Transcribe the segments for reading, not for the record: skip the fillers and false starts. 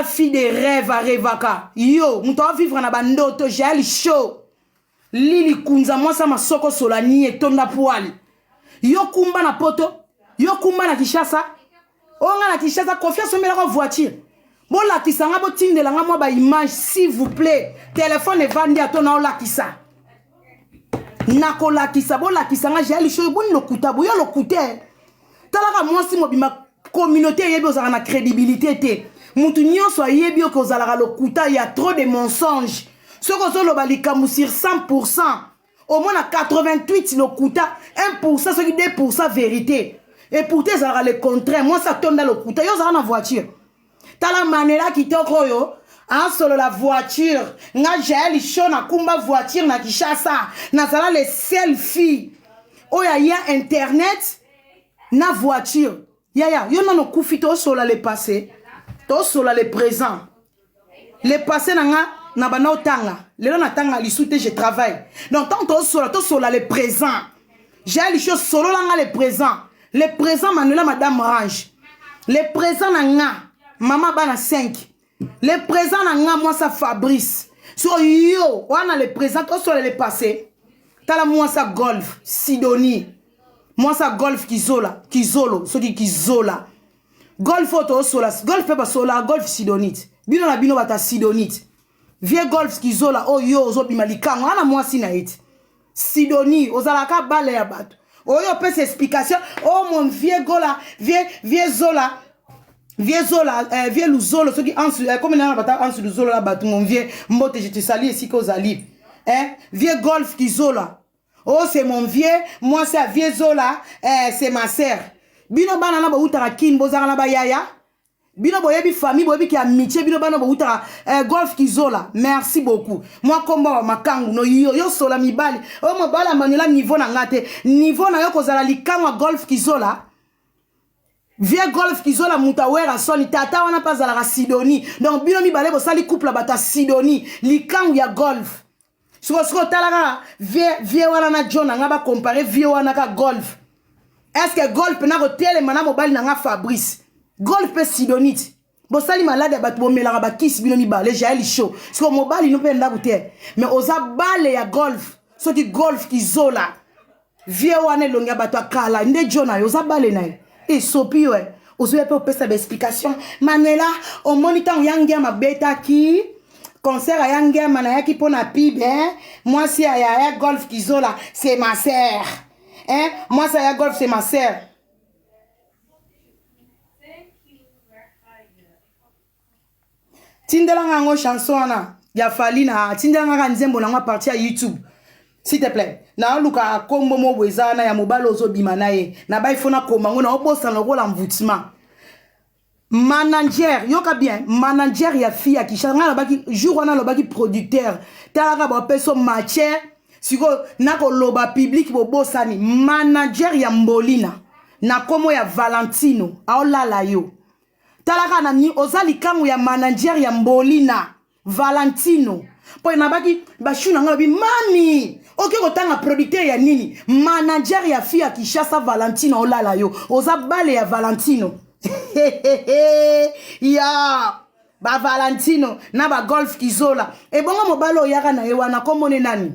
Fille de rêve arevaka yo moto avivre na bandoto. Jael Show, Lili Kunza, mwasa masoko solani etonda poile. Yo kumba na Poto, yo kumba na Kinshasa. Oyo nga na Kinshasa, Kofi asombelaka voiture. Bolakisa nga, botindela nga mwa baimage, s'il vous plaît. Telefone evandi ato na olakisa, nakolakisa. Bolakisa nga Jael Show. Boni lokuta boyo, lokuta. Talaka mwasi mobima, communauté eyebi ozalaka na crédibilité te. Mutu nyonso ayebi oke ozalaka lokuta ya trop de mensonge. Soki ozoloba likambo, sur 100, omona 88 lokuta, 1 soki 2 vérité, et pourtant ezalaka le contraire. Mwasi atonda lokuta. Yo ozalaka na voiture. Tala Manela kitoko oyo asolola voiture. Nga Jael Show, nakumba voiture na Kinshasa. Nazala le seul fille oyo aya internet na voiture. Yaya, yo nano okufi. Tosola le passé, tosola le présent. Le passé na nga na banda otanga, lelo natanga lisu te, je travaille. Donc tant tosola, tosola le présent. Jael Show, solola nga le présent. Le présent, Manuela, madame Range, le présent na nga mama bana 5, le présent na nga mwasa Fabrice. So yo wana le présent, tosola le passé. Tala mwasa Golf Sidonie, mwasa Golf Kizola, Kizolo, soki Kizola, Golf oyo tosola, Golf mpe basola Golf Sidonite. Bino na bino bato ya Sidonite, vieux Golf Kizola oyo yo ozobima likango wana, mwasi na ye ti Sidonie, ozalaka bale ya bato oyo opesa explication. Oh mon vieux Gola, vieux Zola, vieux Zola, vieux Luzolo, soki Ansu, comme nana bata Ansu Luzolo na bato. Mon vieux, mbote, je te salue esika ozali, hein? Vieux Golf Kizola, oh, c'est mon vieux. Moi, c'est vieux Zola, c'est ma sœur. Bino bana na boutaka Kin, bozalaka na bayaya. Bino boyebi famille, boyebi ki amitié. Bino bana boutaka Golf Kizola, merci beaucoup. Mwa kombo wa makangu no yo, yo sola mibali oyo mobali Amanuela, niveau na nga te. Niveau na yo kozala likango ya Golf Kizola, vieux Golf Kizola, moto awera soni. Tata wana mpe azalaka Sidonie. Donc bino mibale bosali couple ya bato ya Sidonie, likangu ya Golf. Sikoyo tala kaka vieux wana na John na nga, bacompare vieux wana ka Golf. Est ce que Golf mpe nakotelema na mobali na nga Fabrice? Golf mpe Sidonite, bosali malade ya bato, bomelaka bakisi bino mibale. Jael Show, sikoyo mobali no mpe ndako te, mais oza bale ya Golf, soki Golf Kizola, vieux wana elongi ya bato ya kala nde jo na yo, oza bale na ye. Esopi yo, ozoya mpe opesa baexplication. Manuela, omoni ntango ya Ngiama abetaki concert aya Ngiama, nayaki mpo na pibe. Mwasi ya yaya Golf Kizola, c'est ma sœur, hein? Mwasi ya Golf, c'est ma sœur. Tindelanga yango, chanson wana ya Fally na tindelanga kaka nzembo nango à partir ya YouTube, s'il te plaît. Naoluka kombo mo boye eza wana ya mobali ozobima na ye na bai fo nakoma ngo, naobosana lokola mvutima. Manager, yoka bien, manager ya fille ya Kinshasa. Ngai alobaki jour wana, alobaki producteur. Talaka bapeso matière. Sikoyo nakoloba public, bobosani. Manager ya Mbolina na nkombo ya Valentino aolala yo. Talaka na ni oza likango ya manager ya Mbolina Valentino, mpo nabaki bashu na ngai, lobi mami oke kotanga producteur ya nini. Manager ya fille ya Kinshasa Valentino olala yo, oza bale ya Valentino ya bavalentino na baGolf Kizola. Ebongo mobali oyaka na ye wana, komone nani?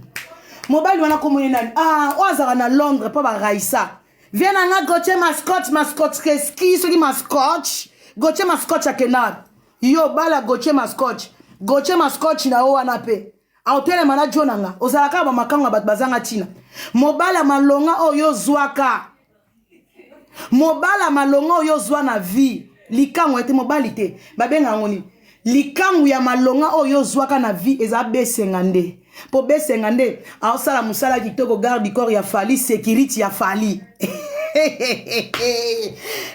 Mobali wana komone nani? Ah, oyo azalaka na Londres mpo baraisa vie na nga, Gautier Mascotch, Mascotch keski, soki Mascotch, Gautier Mascotch akendaka. Yo bala Gautier Mascotch, Gautier Mascotch na yo wana mpe aotelema na jo na nga. Ozalaka bamakango ya bato bazanga ntina. Mobali ya malonga oyo ozwaka, mobali ya malonga oyo ozwa na vie, likango ete mobali te, babenga yango nini? Likangu ya malonga oyo ozwaka na vie eza Besenga nde, mpo Besenga nde aosala mosala kitoko, garde du corps ya Fally, sécurité ya Fally.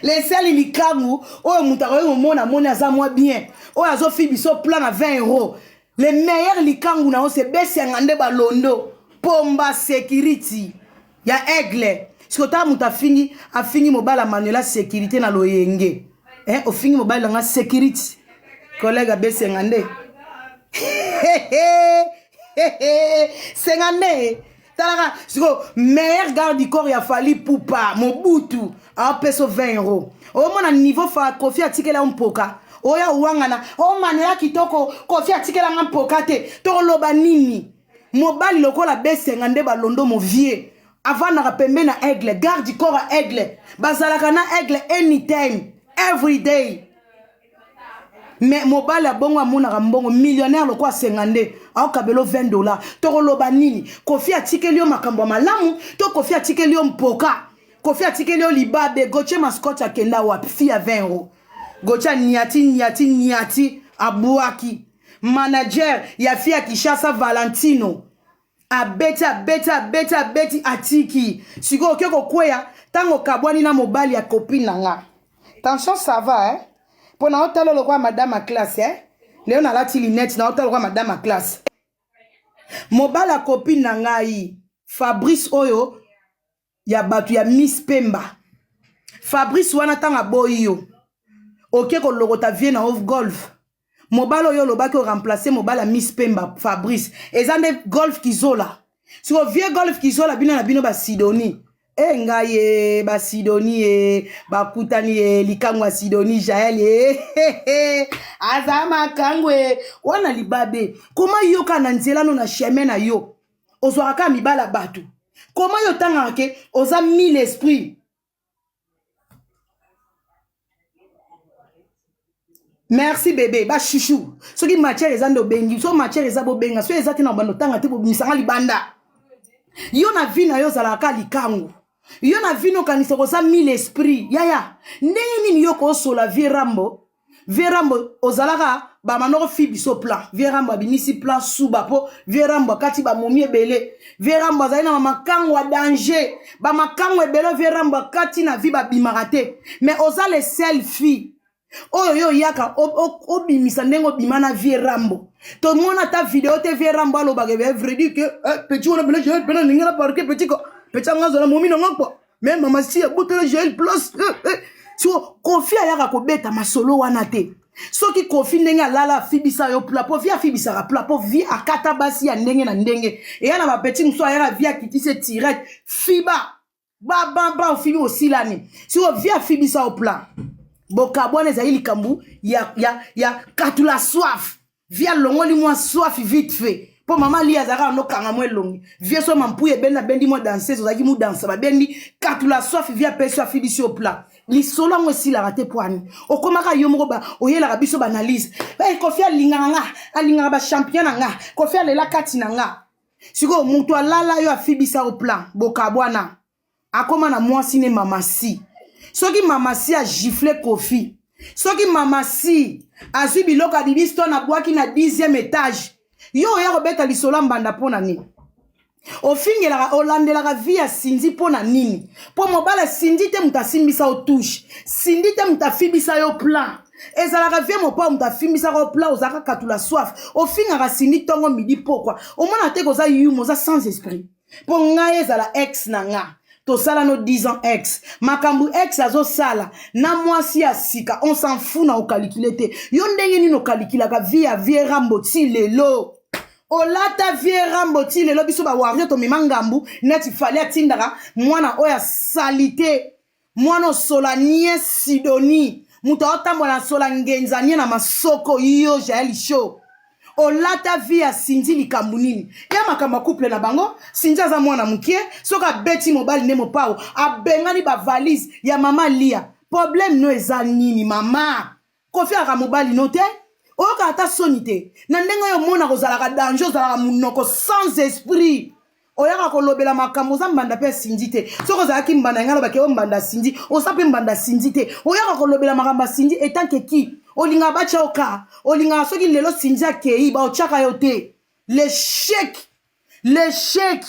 Lesali likangu oyo moto akoki komona, moni aza mwa bien, oyo azofi biso plan na 20 euro. Le meilleur likangu na yo se Besenga nde, balondo pomba sécurité ya Aigle. Sikoyo tala moto afingi, afingi mobali ya Manuela, sécurité na loyenge, eh, ofingi mobali nanga sécurité, collègue abesenga nde senga nde. Talaka sikoyo meilleur garde du corps ya Fally Pupa Mobutu aopesa 20 euro. Omona niveau fa Kofi atikela yo mpoka. Oya owangana omanela oh, kitoko Kofi atikela nga mpoka te. Tokoloba nini? Mobali lokola Besenga nde balondo mo vieux avandaka pembe na aigle, garde du corps ya aigle, bazalaka na aigle anytime every day. Mais mobali abongo amonaka mbongo millionnaire lokola asenga nde aokabelo 20 $. Tokoloba nini? Kofi atikeli yo makambo ya malamu to Kofi atikeli yo mpoka? Kofi atikeli yo libabe. Gauthier Mascotte akenda wapi? Fi ya 20 €. Gauthier aniati niati niati abwaki manager ya fi ya Kinshasa Valentino abeti abeti abeti abeti atiki. Sikoyo oke kokweya ntango okabwani na mobali ya copine na nga. Tension ça va eh? Mpo na otala lokola madame ya classe eh? Leo nalati lunette na otala lokola madame ya classe. Mobali ya copine na ngai Fabrice oyo ya bato ya Miss Pemba. Fabrice wana ntango aboyi yo oke kolokota vie na of golf. Mobali oyo olobaki oremplace mobali ya Miss Pemba Fabrice eza nde golf kizola. Siko vie golf kizola bino na bino ba Sidoni e ngai e basidoni e bakutani e likango ya Sidoni Jael e aza makango e wana libabe. Koma yoka na nzela no na chemin na yo ozwaka kaka mibala ya bato. Koma yo otangaka ke oza mille esprit. Merci bébé bachouchou. Soki matière eza nde obengi, so matière eza bobenga, so eza te na bando otanga te bobimisanga libanda. Yo na vie na yo ozalaka kaka likangu. Yo na vie nokanisa koza mille esprit. Yaya ndenge nini yo kosola vie Rambo? Vie Rambo ozalaka bamanoko fi biso plan. Vie Rambo abimisi plan suba po vie Rambo akati bamomi ebele. Vie Rambo azali na bamakango ya danger, bamakango ebele. Vie Rambo akati na vie babimaka te. Mais oza le seul fille oyo yo oyaka obimisa ndenge obima na vie Rambo. Tomona ata video te vie Rambo alobaka ebe vrai dire que petit wana pena Jael pena ndenge na parke petit ko petit anga azala momi na nga quoi. Mais mama si abotela Jael place So Kofi ayaka kobeta masolo wana te. Soki Kofi ndenge alala afibisa yo pla po vie afibisaka pla po vie akata basi ya ndenge na ndenge eya na bapeti mosusu ayaka vie akitisi tirete fiba babamba ofibi osilani. Siko vie afibisa yo pla bokabwana ezali likambo ya, ya, ya katula soif. Vie alongoli mwa soif vite fait mpo mama li azalaka nokanga mwa elongi vie so mampuya ebendi abendi mwa danseuse ozalaki mu danse babendi katula soif vie apesi afibisi yo pla lisolo yango esilaka te. Pwani okomaka yo moko oyelaka biso baanalyse hey, Kofi alingaka nga, alingaka bachampion na nga, Kofi alela kati na nga. Sikoyo moto alala yo afibisa yo plan bokabwana akóma na mwasi ne mama si. Soki mama si agifle Kofi, soki mama si azwi biloko ya Bibi Stone abwaki na 10e étage, yo oya kobeta lisolo ya mbanda mpo na nini? Ofingelaka olandelaka vie ya Sindi mpo na nini? Mpo mobali Sindi te moto asimbisa yo touche, Sindi te moto afibisa yo plan. Ezalaka vie mopa moto afimbisaka yo plan ozalaka katula soif. Ofingaka Sindi ntongo midi pokwa. Omona te koza yuma, oza sans esprit. Mpo ngai ezala ex na nga tosala no 10 ans ex makambo ex azosala na mwasi ya sika, on s'en fout na okalikile te. Yo ndenge nini okalikilaka vie ya vie Rambo ti lelo? Olata vie Rambo ti lelo. Biso bawario tomema ngambu neti Fali atindaka mwana oyo asali te, mwana osola nie Sidoni moto aotambola na sola ngenza nie na masoko. Yo Jael Show olata vie ya Sindi likambo nini ya makambo ya couple na bango? Sindi aza mwana mokie, soki abeti mobali nde mopao abengani bavalise ya mama Lia. Problème no eza nini mama? Kofi aka mobali no te, oyoka ata soni te na ndenge oyo omonaka ozalaka danger, ozalaka monoko sans esprit. Oyaka kolobela makambo oza mbanda mpe asindi te. Soki ozalaki mbanda ngai alobaki oyo mbanda asindi, oza mpe mbanda asindi te. Oyaka kolobela makambo asindi etanke ki olingaka batya yo ka olingaka soki lelo Sindi akei baotyaka yo te. L'échec, l'échec.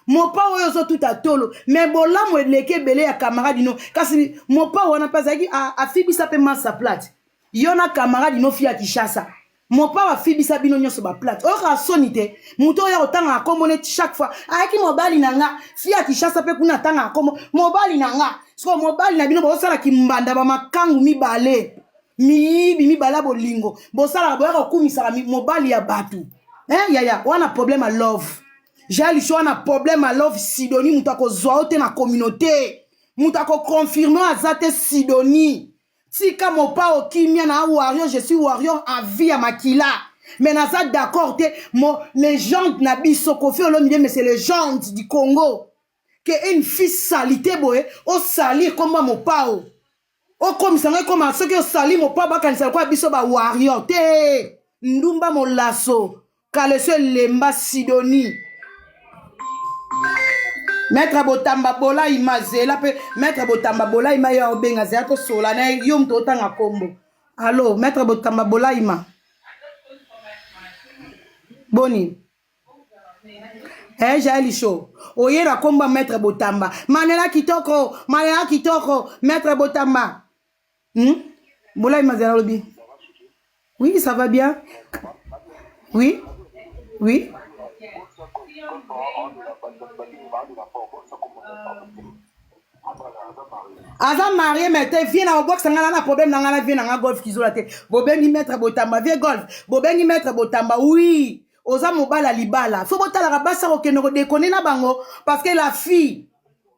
Mopa oyo ozotuta tolo me bolamu eleki ebele ya camarade no. Kasi mopa wana mpe azalaki afibisa mpe masa plate. Yo na camarade no fi ya Kinshasa mopa afibisa bino nyonso baplate. Oyokaka soni te moto oyo otangaka kombo neti chaque fois ayaki mobali na nga fi ya Kinshasa mpe kuna atangaka kombo mobali na nga. Sikoyo mobali na bino bozosalaki mbanda bamakangu mibale miyibi mibale ya bolingo bosalaka boyaka kokumisaka mobali ya bato eh, yaya wana problème ya love. Jalisho wana problème ya love. Sidoni moto akozwa yo te na communauté, moto akoconfirme aza te. Sidoni. Tika mopao kimia na warrior, je suis warrior à vie ya makila. Mais naza d'accord te, mo légende na biso Koffi Olomide, mais c'est légende du Congo. Que une fille salité boye, o salir komba mopao. Okomisa ngai koma soki osali mopao bakanisa lokola biso ba warrior te. Ndumba molaso, kaleso elemba Sidonie. Maître Botamba Bola imazela pe Maître Botamba Bola ima yo obenga zela to sola na yo moto otanga kombo. Allo Maître Botamba Bola ima. Boni. Eh Jael Show. Oye na kombo Maître Botamba. Manela kitoko, Manela kitoko, Maître Botamba. Bola ima zela lobi. Oui, ça va bien. Oui. Oui. Aza marié mais te vie na obwakisa nga na problème na nga na vie na nga golf kizola te. Bobengi maître Botamba vie golf. Bobengi maître Botamba oui. Oza mobala libala. Faut botalaka basi kokende ko déconner na bango parce que la fille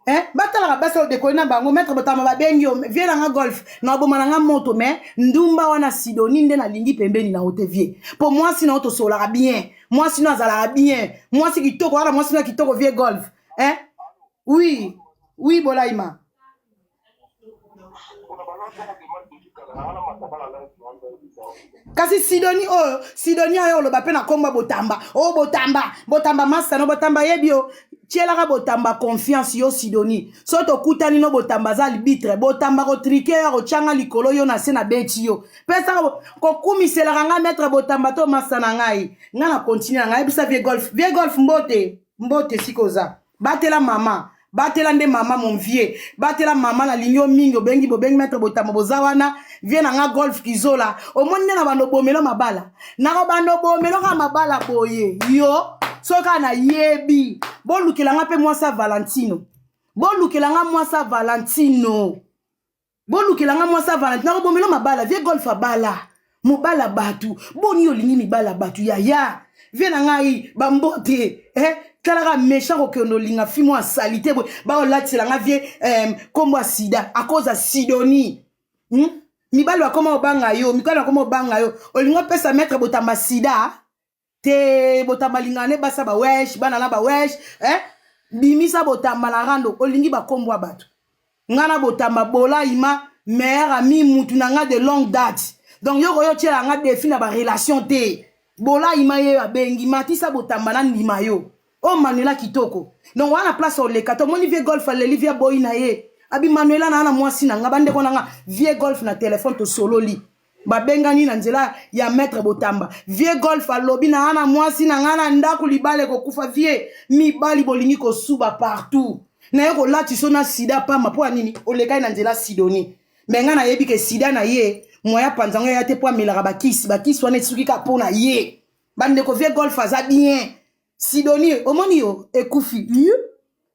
hein batalaka basi odekoli na bango maître Botamba babengi yo vie na nga golf na oboma na nga moto mais ndumba wana Sidonie nde nalingi pembeni na yo te vie po mwasi na yo tosolaka bien mwasi no azalaka bien mwasi kitoko wana mwasi no kitoko vie golf hein oui oui Bolaima. Kasi Sidonie oyo Sidonie oyo oloba mpe na kombo Botamba o Botamba Botamba masano Botamba yebi yo tielaka Botamba confiance yo Sidonie so tokutani no Botamba aza arbitre Botamba kotrike yo akotyanga likolo yo na se na beti yo pesaka kokumiselaka ngai maître Botamba to masa na ngai ngai na continue na ngai yebisa vie golf vie golf mbote mbote sika oza batela mama batela nde mama mon vieux batela mama nalingi yo mingi obengi bobengi maître Botamba boza wana vie na nga golf kizola omoni nde na bando bomelo mabala nako bando bomelo kaka mabala boye yo soki kaka nayebi bolukela nga mpe mwasi ya Valentino bolukela nga mwasi ya Valentino bolukela nga mwasi ya Valentino nakobomelo mabala vie golf abala mobala bato boni olingi mibala bato yaya vie na ngai bambote eh? Talaka méchant kokende olinga fi mwa salite boye baolatisela nga vie kombo ya sida à cause ya Sidonie Mibali bakoma obanga yo mibali bakoma obanga yo olingi opesa maître Botamba sida te Botamba alingaka ne basa bawesh bana na bawesh eh? Bimisa Botamba na rando olingi bakombo ya bato nga na Botamba Bola ima meilleur ami mutu na nga de longue date donc yo koyo tiela nga défi na barelation te Bola ima ye abengi matisa Botamba na ndima yo o Manuela kitoko donc wana place oleka tomoni vie golf aleli vie boyi na ye abi Manuela na na mwasi na nga bandeko na nga vie golf na telefone tosololi babengani na nzela ya maître Botamba vie golf alobi na na mwasi na nga na ndako libala ekokufa vie mibali bolingi kosuba partout naye kolatiso na sida pamba mpo ya nini olekai na nzela Sidonie me nga nayebi ke sida na ye moya panza ngo ya te mpo amelaka bakisi bakisi wana esuki kaka mpo na ye bandeko vie golf aza bien Sidonie omoni yo ekufi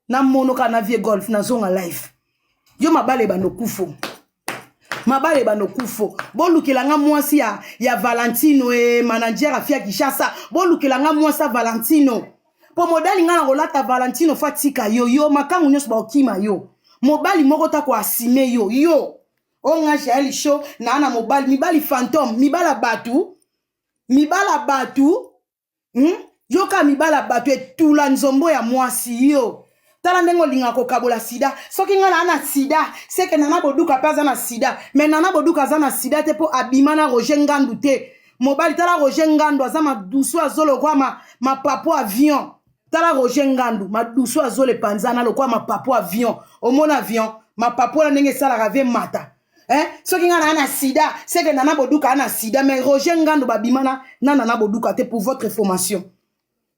namonoka na vie golf nazonga life yo mabala ebanda okufo mabala ebanda okufo bolukela nga mwasi ya Valentino e manager afia Kinshasa bolukela nga mwasi ya Valentino mpo modali nga na kolata Valentino fa tika yo yo makangu nyonso baokima yo mobali moko ta koasime yo yo o nga Jael Show naa na mobali mibali fantôme mibala bato mibala bato Yoka mibala bato etula nzombo ya mwasi yo tala ndenge olingaka kokabola sida soki ngai naa na sida seke Nana Boduka mpe aza na sida me Nana Boduka aza na sida te mpo abima na Roger Ngandu te mobali tala Roger Ngandu aza madusu azolokwa mapapo avion tala Roger Ngandu madusu azolepanzana lokwa mapapo avion omona avion mapapo wana ndenge esalaka vie mata eh? Soki ngai naa na sida seke Nana Boduka aza na sida mais Roger Ngandu babima na Nana Boduka te pour votre information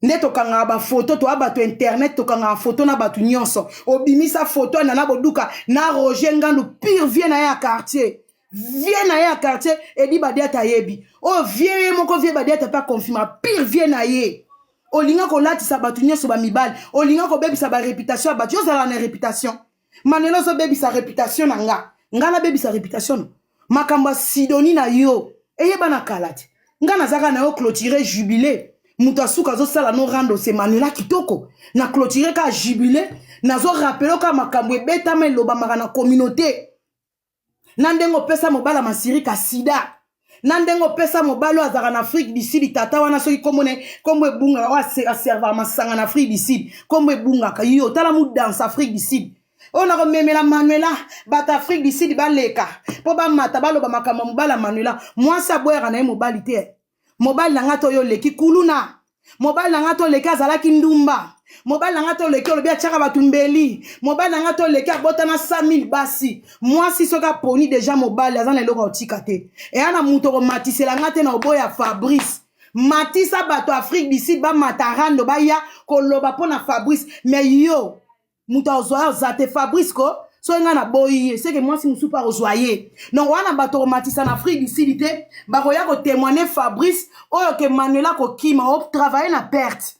nde tokangaka bafoto toya bato internet tokangaka foto na bato nyonso obimisa foto ya Nana Boduka na Roger Ngandu pire vie na ye ya quartier vie na ye ya quartier edi Badiata ayebi oyo vie ye moko vie Badiata mpe akonfirma pire vie na ye olinga kolatisa bato nyonso bamibali olinga kobebisa baréputation ya bato yo ozalaka na réputation Manelo ozobebisa réputation na nga nga nabebisa réputation no makambo ya Sidonie na yo eyebana kala te nga nazaka na yo clôture jubilé moto asuka azosala no rando se Manuela kitoko na clôture kaka jubilé nazorapele kaka makambo ebetama elobamaka na communauté. Na ndenge opesa mobala masirika sida, na ndenge opesa mobali oyo azalaka na Afrique du Sud, tata wana soki kombo na kombo ebungaka, oyo aservaka masanga na Afrique du Sud, kombo ebungaka yo. Tala mudanse Afrique du Sud oyo nakomemela Manuela, bato Afrique du Sud baleka mpo bamata baloba makambo ya mobali ya Manuela. Mwasi aboyaka na ye mobali te. Mobali na nga to oyo oleki kuluna, mobali na nga to oleki azalaki ndumba, mobali na nga to oleki olobi atiaka bato mbeli, mobali na nga to oleki abota na 100 000 basi. Mwasi soki aponi deja mobali, aza na eloko ya kotika te. Eya na moto komatisela nga te na oboya Fabrice. Matisa bato Afrique du Sud bamata rando, baya koloba mpo na Fabrice. Mais yo moto azwa yo aza te. Fabrice ko soki ngai naboyi ye, seke mwasi mosusu mpe akozwa ye. Donc wana bato komatisa na Afrique du Sud te, bakoya kotémoigne Fabrice oyo ke Manuela kokima, otravaille na perte.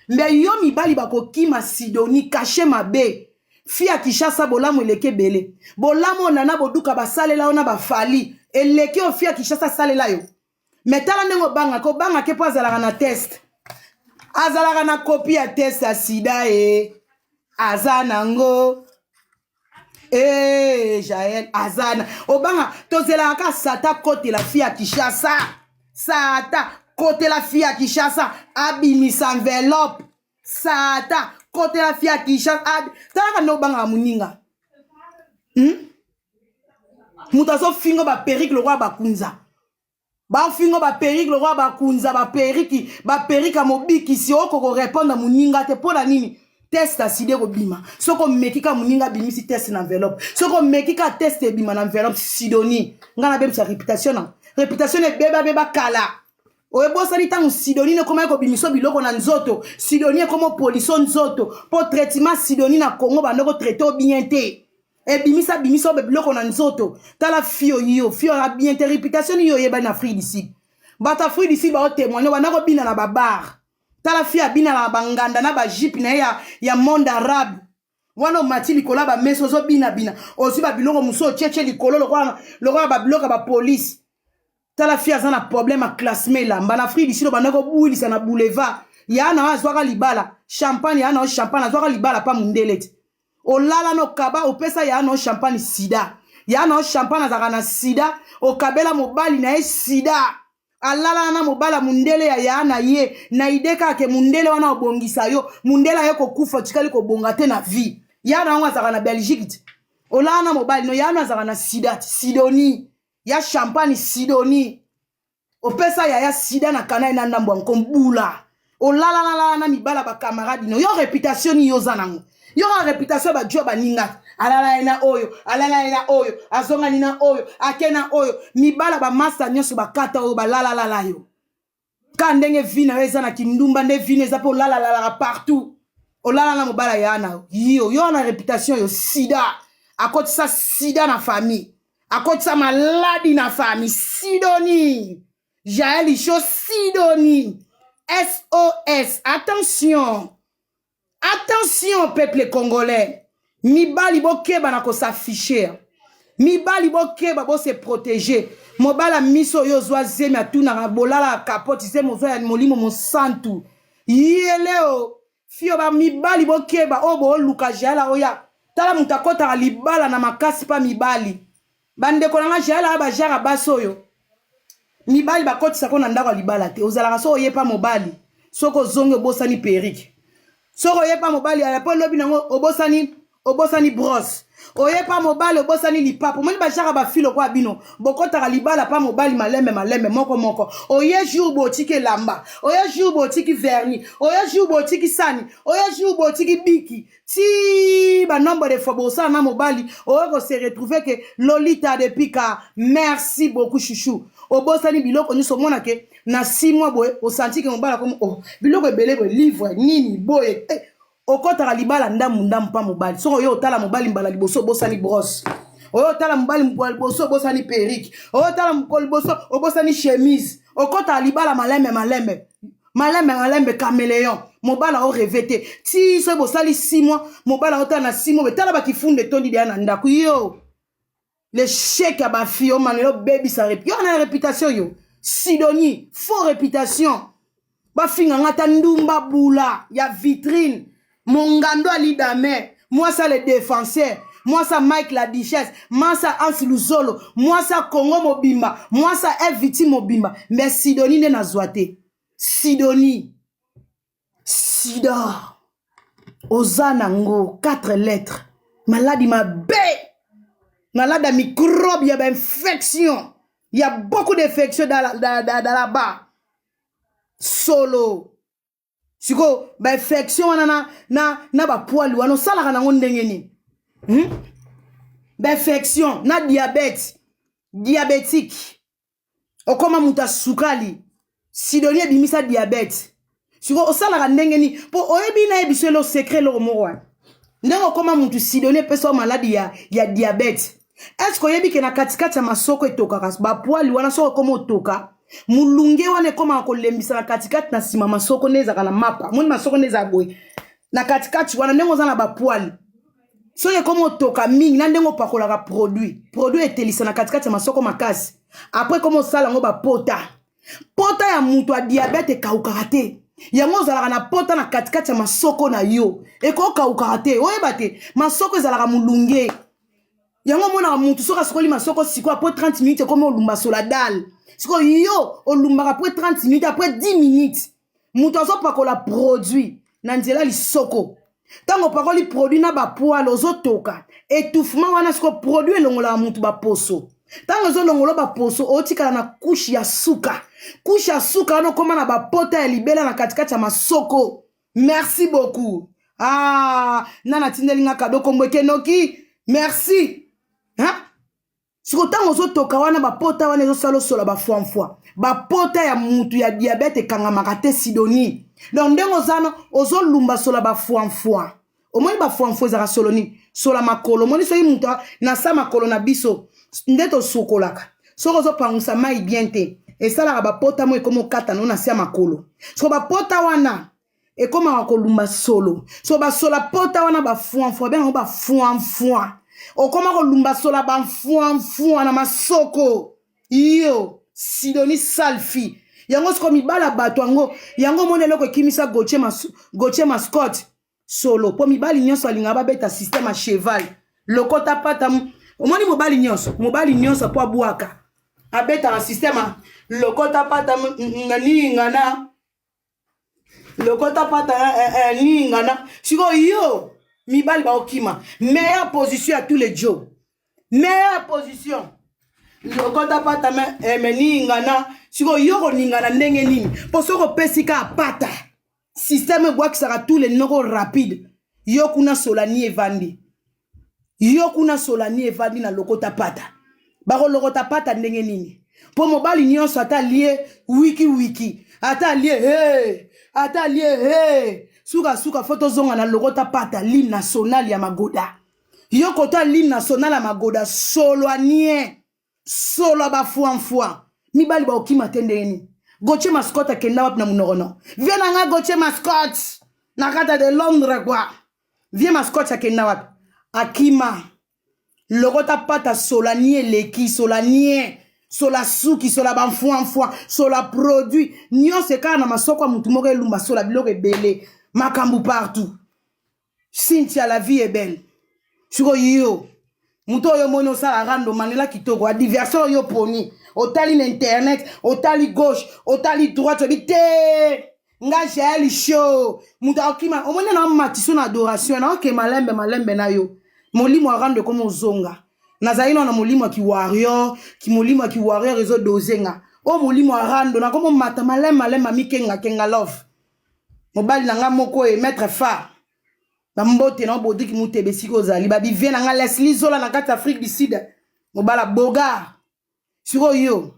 Mbe yo mibali bakokima Sidoni kashe mabe fi ya Kinshasa. Bolamu eleki ebele, bolamu oyo nana boduka basalela yo na bafali eleki oyo fi ya Kinshasa asalela yo. Me tala ndenge obangaka, obangake mpo azalaka na test, azalaka na copie ya test ya sida e aza nango e Jael aza na obanga. Tozelaka kaka sata kotela fi ya Kinshasa, sata kotela fi ya Kinshasa abimisa enveloppe, sata kotela fi ya Kinshasa. Talaka nde obangaka moninga, Moto azofinga baperruque lokola bakunza, bafinga baperruque lokola bakunza, baperruque, baperruque ya mobikisi. Oko korépondre moninga te mpo na nini? Test ya sida ekobima soki omeki ka moninga abimisi test na enveloppe. Soki omeki ka test ebima na enveloppe, Sidoni, ngai nabebisa réputation na réputation na ebebabeba kala. Oyebosani ntango Sidoni ekomaki kobimisa biloko na nzoto. Sidoni ekoma opoliso nzoto mpo traitement Sidoni na Congo bando kotraite o bien te, ebimisa bimisa oyo biloko na nzoto. Tala fio yo, fio ya bien te. Réputation nini oyebani na Afrique du Sud? Bato Afrique du Sud baotémoigne, banda kobina na babar. Tala fio abina na banganda na bajupe na ye ya monde arabe wana. Omati likolo ya bamesa, ozobinabina, ozwi babiloko mosusu otietie likolo lokola babiloko ya bapolice. Tala fi aza na problème ya classement elamba na Afrique du Sud. Obanda kobwilisa na boulevard ya na oyo azwaka libala champagne, ya na oyo champagne azwaka libala pa mundele ti olala na okaba, opesa ya na oyo champagne sida, ya na oyo champagne azalaka na sida, okabela mobali na ye sida, alalana na mobali ya mundele ya ya na ye na ide kaka ke mundele wana obongisa yo. Mundele aye kokufa, otikali kobonga te na vie. Ya na yango azalaka na Belgique ti olala na mobali no ya no azalaka na sida ti. Sidoni ya champagne, Sidoni opesa yaya sida na kana ye na ndambo ya nkombula, olalalala na mibala bacamarade no. Yo réputation nini yo oza nango? Yo kaka réputation ya bajua baninga, alala ye na oyo, alala ye na oyo, azongani na oyo, ake na oyo, mibala bamasa nyonso bakata oyo balalalala yo. Ka ndenge vie na yo eza na kindumba, nde vie eza mpe olalalalaka partout, olala na mobala ya na yo. Yo na réputation yo sida, akotisa sida na famille, akotisa maladi na famille. Sidoni Jael Show, Sidoni SOS. Attention, attention peuple congolais, mibali bokeba na kos'afficher, mibali bokeba, bose protéger. Mobala miso oyo ozwa zemi, atunaka bolalaka kapoti, zemi ozwa ya molimo mosantu yeleo fio. Bamibali bokeba, oyo booluka Jael oya. Tala moto akɔtaka libala na makasi mpa mibali. Bandeko na nga, Jael aya bajara basi oyo mibali bakotisako na ndako ya libala te. Ozalaka soki oyepa mobali, soki ozongi obosani perruque, soki oyepa mobali ala mpo lobi nango obosani, obosani brosse, oyepa mobali obosani lipapo. Omoni bajaka bafilo kwa bino bokɔtaka libala mpa mobali malembe malembe, moko moko. Oye jour botiki elamba, oye jour botiki vernis, oye jour botiki sani, oye jour botiki biki ti banombre de fois bosala na mobali, oyo kose retrouve ke Lolita de Pika. Merci beaucoup chouchou. Obosani biloko nyonso, omona ke na 6 mois boye osanti ke mobali akomi oh, biloko ebele boye, livre nini boye eh. Okɔtaka libala ndambu ndambu mpa mobali. Soki oyo otala mobali mbala liboso, obosani brosse, oyo otala mobali mbala liboso, obosani perruque, oyo otala mokolo liboso, obosani chemise. Okɔtaka libala malembe malembe, malembe malembe, caméléon. Mobali aorêve te ti soki bosali 6 mois, mobali aotala na 6 mois, betala bakifunda etondi deya na ndako. Yo l'échec ya bafille omanela obebisa yo na réputation yo Sidonie, faux réputation. Bafinga nga ta ndumba bula ya vitrine, mongando alidame mwasi ale défenseur. mwasi ya Mike la Duchesse, mwasi ya Hans Luzolo, mwasi ya Congo mobimba, mwasi ya FVT mobimba, mais Sidonie nde nazwa te. Sidonie sida oza nango 4 lettres, maladi mabe, maladi ya microbe, ya bainfection, ya beaucoup d'infection dans là-bas solo. Sikoyo bainfection wana na bapoils wana, osalaka nango ndenge nini, Bainfection na diabète, diabétique, okóma moto asukali. Sidonie ebimisa diabète. Sikoyo osalaka ndenge nini? Mpo oyebi, nayebi so elo secret, eloko moko wana, ndenge okóma motu Sidonie epesa yo maladi ya diabète. Est-ce oyebi ke na katikati ya masoko etokaka bapoils wana? Soki okóma otoka, molunge wana ekómaka kolembisa na katikati, na nsima masoko nde ezalaka na mapa. Moni masoko nde ezala boye na katikati wana, ndenge oza na bapoils, soki ekóma otoka mingi na ndenge opakolaka produit, produit etelisa na katikati ya masoko makasi. Après ekóma osala yango bapota. Pota ya moto ya diabète ekaukaka te. Yango ozalaka na pota na katikati ya masoko na yo, ekokaukaka te. Oyeba te, masoko ezalaka molunge. Yango omonaka motu soki asukoli masoko sikoyo, après 30 minutes ekomi olumba sola dale. Sikoyo yo olumbaka après 30 minutes, après 10 minutes. Moto azopakola produit na nzela lisoko, ntango opakoli produit na bapoils, ozotoka, étouffement wana. Sikoyo produit elongolaka motu baposo. Ntango ezolongola baposo, otikala na couche ya suka. Couche ya suka wana, okóma na bapota ya libela na katikati ya masoko. Merci beaucoup. Ah, nana atindeli nga cadeau, kombo ekenoki. Merci, hein? Siko ntango ozotoka wana, bapota wana ezosala osola bafwamfwa. Bapota ya mutu ya diabète ekangamaka te, Sidonie. Donc ndenge oza na ozolumba sola bafwamfwa, omoni bafwamfwa ezalaka solo nini? Sola makolo. Omoni soki mutu na sa makolo na biso nde tosukolaka, soki ozopangusa mai bien te, esalaka bapota mo ekoma okata no na se ya makolo. Soko bapota wana ekomaka kolumba solo, so basola pota wana, bafwamfwa, bengango bafwamfwa. Okoma kolumba sola bamfwamfwa na masoko yo, Sidonie salfi. Yango siko mibala bato yango, yango omoni eloko ekimisa Gautier Mascotte solo, mpo mibali nyonso alingaka babeta système ya cheval, lokota pata. Omoni mobali nyonso, mobali nyonso mpo abwaka, abetaka système lokota pata ningana, lokota pata ningana. Sikoyo yo, mibali baokima. Meilleure position ya tous les jours, meilleure position, lokota pata me ningana. Sikoyo yo koningana ndenge nini? Mpo soki opesi kaka pata, système ebwakisaka tous les noko rapide. Yo kuna solani evandi, yo kuna solani evandi na lokota pata. Bakolokota pata ndenge nini? Mpo mobali nyonso, ata lie wiki wiki, ata lie he, ata lie he, sukasuka fo tozonga na lokota pata, l'hymne national ya magoda. Yo kota l'hymne national ya magoda, solo anie, solo ya bafwamfwa, mibali baokima te ndenge nini? Gautier Mascotte akenda wapi na monoko no? Vie na nga Gautier Mascotte na kati de Londres kwa. Vie Mascotte akenda wapi? Akima lokota pata, solani eleki, solanie, sola suki, sola bamfwamfwa, sola produit nyonso ekaka na masoko ya motu moko elumba sola biloko ebele, makambo partout. Cynthia, la vie est belle. Sikoyo yo moto oyo omoni osala rando, manela kitoko, adversaire oyo oponi, otali na internet, otali gauche, otali droite, obi te, nga Jael Show. Moto akokima, omoni na matiso na adoration na oke malembe malembe na yo. Molimo ya rando ekoma ozonga. Nazali nano na molimo ya kiwarrior, molimo ya kiwarrior ezodose nga. Oyo molimo ya rando, nakoma omata malembe malembe, amikengakenga love. Mobali na nga moko e maître phare, bambote na Bodriki Mutebe esika ozali, babivie na nga Leslie Zola na kati ya Afrique du Sud, mobala bogar. Sikoyo yo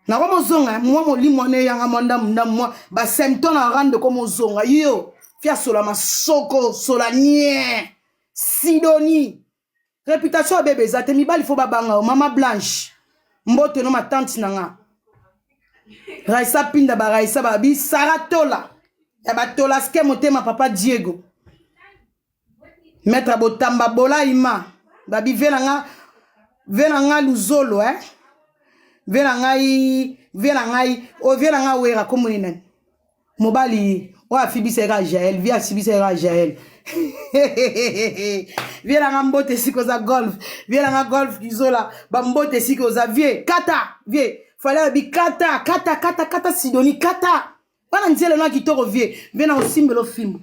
nakoma ozonga mwa molimo wana eyanga mwa ndambu ndambu, mwa basymptôme na rando ekoma ozonga. Yo fi asola masoko, sola nie. Sidonie, réputation ya bebe eza te. Mibali fo babanga yo. Mama Blanche, mbote no, matante na nga Raisa Pinda, baraisa babi Sara Tola ya batolaske motema, papa Diego, maître Botamba Bolaima, babi ve na nga, ve na nga Luzolo, eh? Ve na ngai, ve na ngai oyo, ve na ngai Wera. Komoni nani? Mobali oyo afibisa eka Jael, vie asibisa eka Jael. Vie nanga mbote esika oza golf, vie nanga golf kizola bambote esika oza vie kata vie fale alobi kata kata kata kata Sidoni kata wana nzela na kitoko vie vie na osimbelo fimbo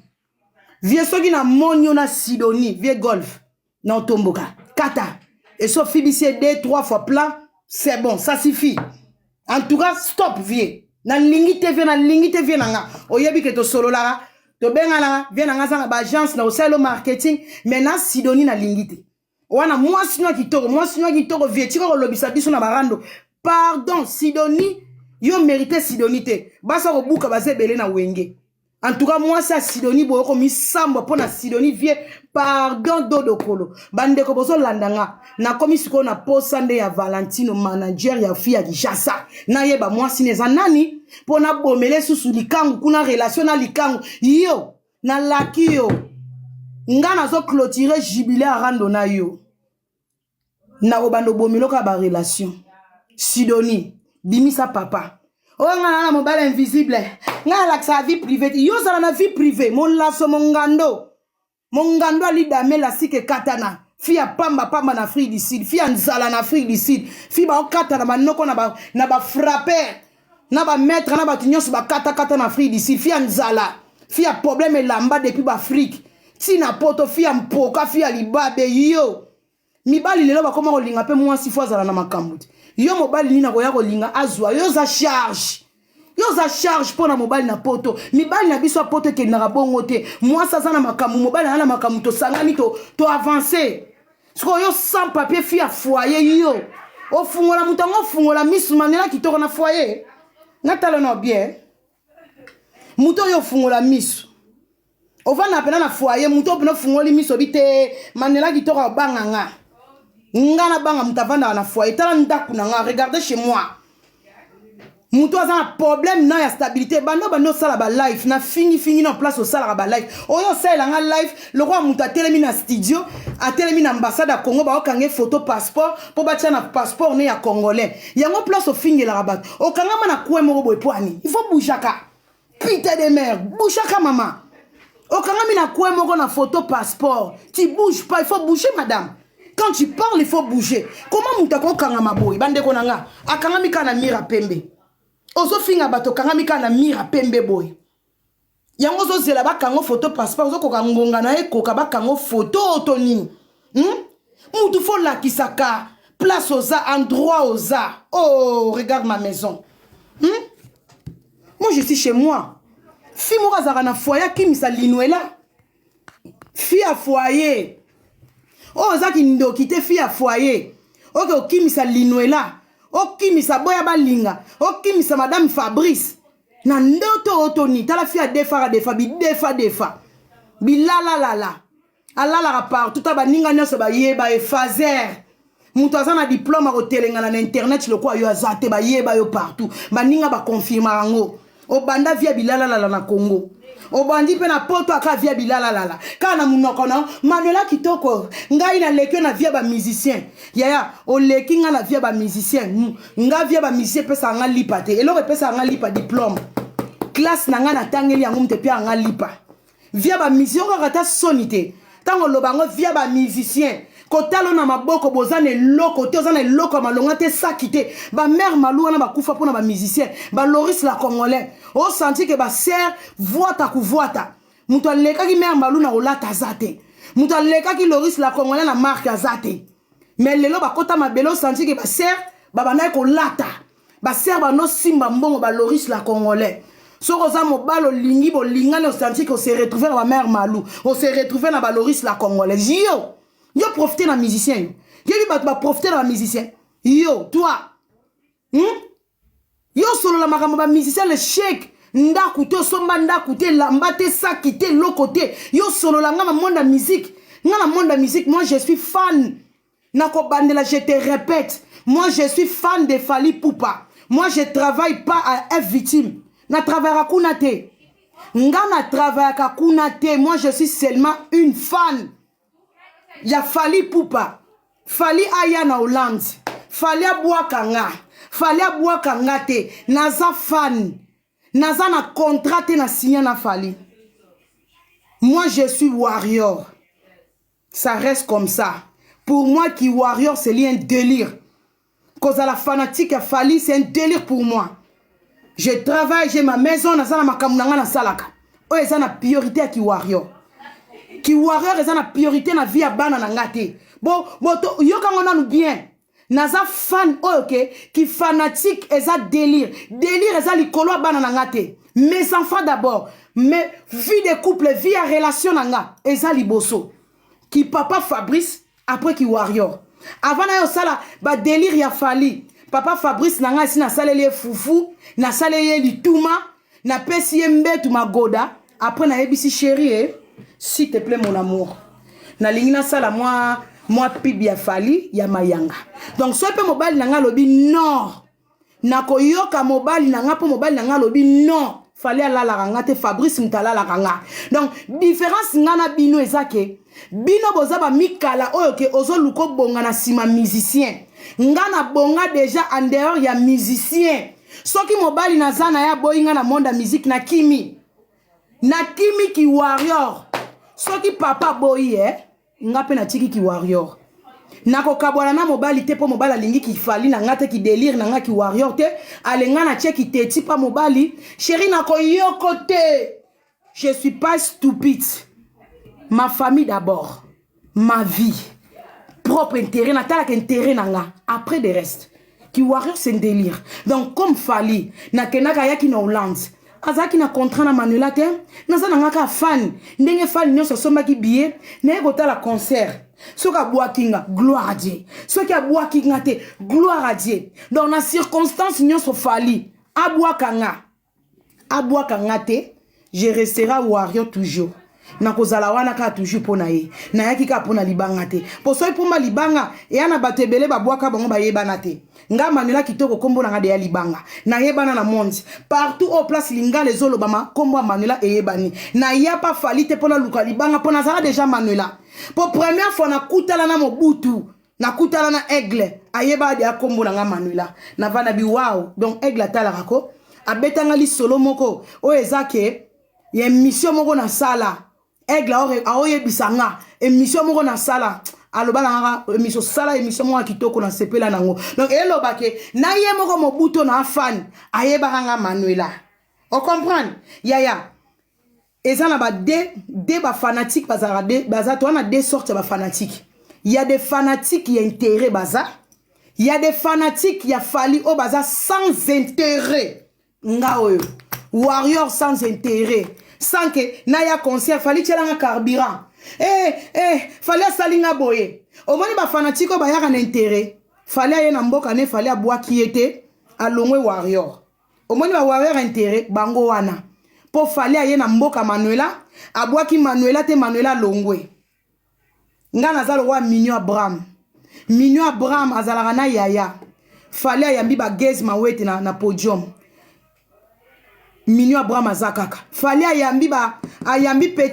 vie soki namoni yo na Sidoni vie golf na otomboka kata eso ofibisi ye deux trois fois plan, c'est bon, ça suffit. En tout cas, stop vie, nalingi te vie, nalingi te vie na nga. Oyebi ke tosololaka, tobenganaka vie na nga aza na baagence na kosalelo marketing, mais na Sidoni nalingi te. Wana mwasi no ya kitoko, mwasi no ya kitoko vie, tika kolobisa biso na barando. Pardon Sidoni, yo mérite Sidoni te. Basa kobuka baza ebele na Wenge. En tout cas, mwasi ya Sidoni boye okomisambwa mpo na Sidoni vie. Pardon dodokolo, bandeko bozolanda nga, nakomi sikoyo na posa nde ya Valentino, manager ya fille ya Kinshasa. Nayeba mwasi ne eza nani mpo nabomele susu likangu kuna, relation na likangu. Yo nalaki yo, nga nazoclôturer jubilé ya rando na yo, nakobanda obomeli kaka barelation. Sidoni, bimisa papa oyo. Nga na mobali invisible, nga nalakisaka vie privée te. Yo ozala na vie privée, molaso mongando mongando alidame lasike katana fi ya pamba pamba na Afrique du Sud, fi ya nzala na Afrique du Sud, fi baokata na banoko na bafrapper na bamaître na bato nyonso bakatakata na Afrique du Sud, fi ya nzala, fi ya problème elamba depuis baAfrique ntina poto, fi ya mpoka, fi ya libabe. Yo mibali lelo bakoma kolinga mpe mwasi fo azala na makambo te. Yo mobali nini akoya kolinga azwa yo? Oza charge, yo oza charge mpo na mobali na poto. Mibali na biso ya poto ekendaka bongo te. Mwasi aza na makambo, mobali aza na makambo, tosangani to avance. Sikoyo yo sans papier, fi ya foyer, yo ofungola moto yango, ofungola misu Mandela kitoko na foyer, natala na bien moto oyo ofungola misu, ovanda mpena na foyer, moto oyo mpena ofungoli miso obi te. Mandela kitoko abanga nga, nga nabanga moto avandaka na foyer. Tala ndako na nga, regarde chez moi. Moto aza na problème na ya stabilité. Bando bando osala balive na fingifingi na place, osalaka balive oyo osalela nga live lokola moto atelemi na studio, atelemi na ambassade ya Congo, baokange photo passeport mpo batia na passeport ne ya congolais. Yango place ofingelaka bato, okangama na coin moko boye. Po ani il faut bougeaka, putain de merde, bougeaka mama. Okangami na coin moko na photo passeport, tu bouges pas. Il faut bouger, madame. Quand tu parles, il faut bouger. Comment moto akokangama boye? Bandeko na nga, akangami kaka na mira pembe, ozofinga bato, okangami kaka na mira pembe boye. Yango ozozela bakango photo passeport, ozokoka ngonga na ekoka bakango photo to nini, Mutu fo olakisaka place oza, endroit oza. Oh, regarde ma maison, Moi, je suis chez moi. Fi moko azalaka na foyer, akimisa linuela fi ya foyer oyo oza kindoki te. Fi ya foyer oke okimisa linuela, okimisa boya balinga, okimisa madame Fabrice na ndoto oyo toni. Tala fi ya defaka defa, bidefa defa, bilalalala, alalaka partout. Ta baninga nyonso bayeba efaser moto aza na diplôme akotelengana na internet lokola yo aza te. Bayeba yo partout, baninga baconfirmaka yango. Obanda via bilalalala na Congo, obandi mpe na poto aka via bilalalala kaka na monoko na Manuela kitoko. Ngai naleki yo na via bamusicien. Yaya, oleki ngai na via bamusicien. Nga via bamusicien epesaka nga lipa te. Eloko epesaka nga lipa, diplôme, classe na ngai natangeli yango, moto epiaka nga lipa. Via bamusicien okaka ta soni te ntango oloba yango. Via bamusicien kotala na maboko, boza na eloko te, oza na eloko ya malonga te, saki te. Bamare malu wana bakufa mpona bamusicien, baloris la congolais osanti ke baser vwata kovwata. Moto alekaki mare malu na kolata aza te, moto alekaki loris la congolais na marke aza te. Mais lelo bakota mabele, osanti ke baser babandaki kolata, baser bandosimba mbongo, baloris la congolais. Soki oza mobali olingi bolingani, osanti ke ose retrouve na bamare malu, ose retrouve na baloris la congolaise. Yo profite na musicien, yo yebi bato baprofite na bamusicien. Yo, toi, Yo osolola makambo bamusicien le chèque, ndako te, osomba ndako te, elamba te, saki te, eloko te. Yo osolola nga na monde ya musique. Nga na monde ya musique, moi je suis fan. Nakobandela, je te répète, moi je suis fan de Fally Ipupa. Moi, je travaille pas à F Victime, na travaillaka kuna te. Nga na travaillaka kuna te. Moi, je suis seulement une fan ya Fally Ipupa. Fally aya na Hollande, Fally abwaka nga, Fally abwaka nga te, naza fan, naza na contrat te na signa na Fally. Moi je suis warrior. Ça reste comme ça. Pour moi ki warrior c'est un délire. Kozala fanatique ya Fally c'est un délire pour moi. Je travaille, j'ai ma maison, naza na makambo na nga nasalaka. Oyo eza na priorité ya ki warrior. Ki warrior eza na priorité na vie ya bana na nga te. Bo, bo to, yoka ngo nanu bien. Naza fan oyo ke ki fanatique eza délire. Délire eza likolo ya bana na nga te. Mes enfants d'abord. Mais vie de couple, vie ya relation na nga eza liboso. Ki papa Fabrice après ki warrior. Avant na yo sala ba délire ya Fally. Papa Fabrice na nga esi nasaleli ye fufu, nasaleli ye lituma, napesi ye mbetu magoda, après nayebisi chérie eh, s'il te plaît mon amour. Nalingi nasala mwa mwa pub ya Fally ya mayanga. Donc soki mpe mobali na nga alobi non, nakoyoka mobali na nga mpo mobali na nga alobi non, Fally alalaka nga te, Fabrice moto alalaka nga. Donc différence nga na bino eza ke bino boza bamikala oyo ke ozoluka obonga na nsima musicien. Nga na bonga déjà en dehors ya musicien. Soki mobali naza na ye aboyi nga na monde ya musique, nakimi, nakimi ki warrior. Soki papa aboyi ye, nga mpe natiki ki warrior. Nakokabwana na mobali te mpo mobali alingi ki Fally na nga te, ki délire na nga ki warrior te. Ale nga natie kiteti mpa mobali, chéri, nakoyoko te. Je suis pas stupide. Ma famille d'abord, ma vie propre, intérêt natalaka intérêt na nga, après de reste ki warrior c'est un délire. Donc comme Fally nakendaka, ayaki na Hollande, azalaki na contrat na Manuela te. Naza na nga kaka fan ndenge fan nyonso asombaki billet naye kotala concert. Soki abwaki nga, gloire à Dieu. Soki abwaki nga te, gloire à Dieu. Donc na circonstance nyonso, Fally abwaka nga, abwaka nga te, je restera warrior toujours. Nakozala wana kaka toujours mpo na ye. Nayaki kaka mpo na libanga te, mpo soki mpomba libanga eya na bato ebele babwaka bango, bayebana te. Nga Manuela Kitoko, nkombo na nga deya libanga, nayebana na monde partout. Oyo place lingala ezolobama, nkombo ya Manuela eyebani. Naya pa Fally te mpo naluka libanga, mpo nazala déjà Manuela. Mpo première fois nakutala na Mobutu, nakutala na Aigle, ayeba deya nkombo na nga Manuela. Navanda bi wow. Donc Aigle atalaka ko abetanga lisolo moko oyo eza ke ya émission moko nasala. Aigle aoyebisa nga émission moko nasala, aloba na ngaka émission, sala émission moko ya kitoko, nasepela nango. Donc eloba ke na ye moko Mobutu na afani ayebaka nga Manuela. Ocomprendre yaya? Eza na ba de bafanatique bazalaka de, baza toza na deux sortes ya bafanatique. Ya des fanatiques ya intérêt, baza ya des fanatiques ya Fally oyo baza sans intérêt. Nga oyo warrior sans intérêt, sans ke naya concert Fally tielanga carburant, Fally asali nga boye. Omoni bafanatique oyo bayaka na intérêt, Fally aye na mboka ne, Fally abwaki ye te, alongwe warrior. Omoni bawarrior intérêt bango wana, mpo Fally aye na mboka Manuela, abwaki Manuela te, Manuela alongwe. Nga naza lokwa Mignon Abraham. Mignon Abraham azalaka na yaya. Fally ayambi bagaz mawete na podium, Mignon Abraham aza kaka. Fally ayambi ba ayambi pe.